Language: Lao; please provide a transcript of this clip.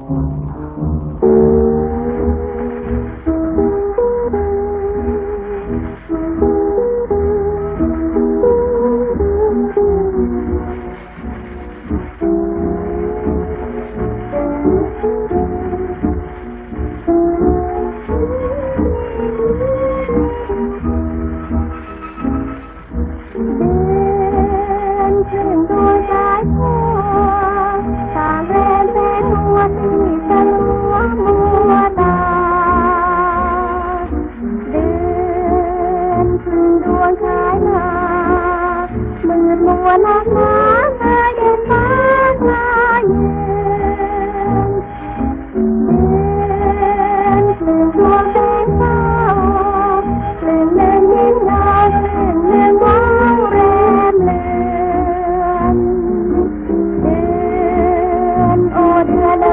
ເດືອນຂຶ້ນດວງສາຍທອງ ສາດແລນແສງນົວຕີສະຫຼົວມົວຕາ. ເດືອນຂຶ້ນດວງສາຍໜ້າ ມືດມົວນັກໜາ ເຄີຍເດັ່ນຟ້າເຄີຍຍືນ. ເດືອນຂຶ້ນດວງແສງເຊົ້າ ເລື່ອງເດືອນຍິງເງົາ ເລື່ອງເດືອນເງົາແຣມເລືອນ. ເດືອນ ໂອ ເດືອນເ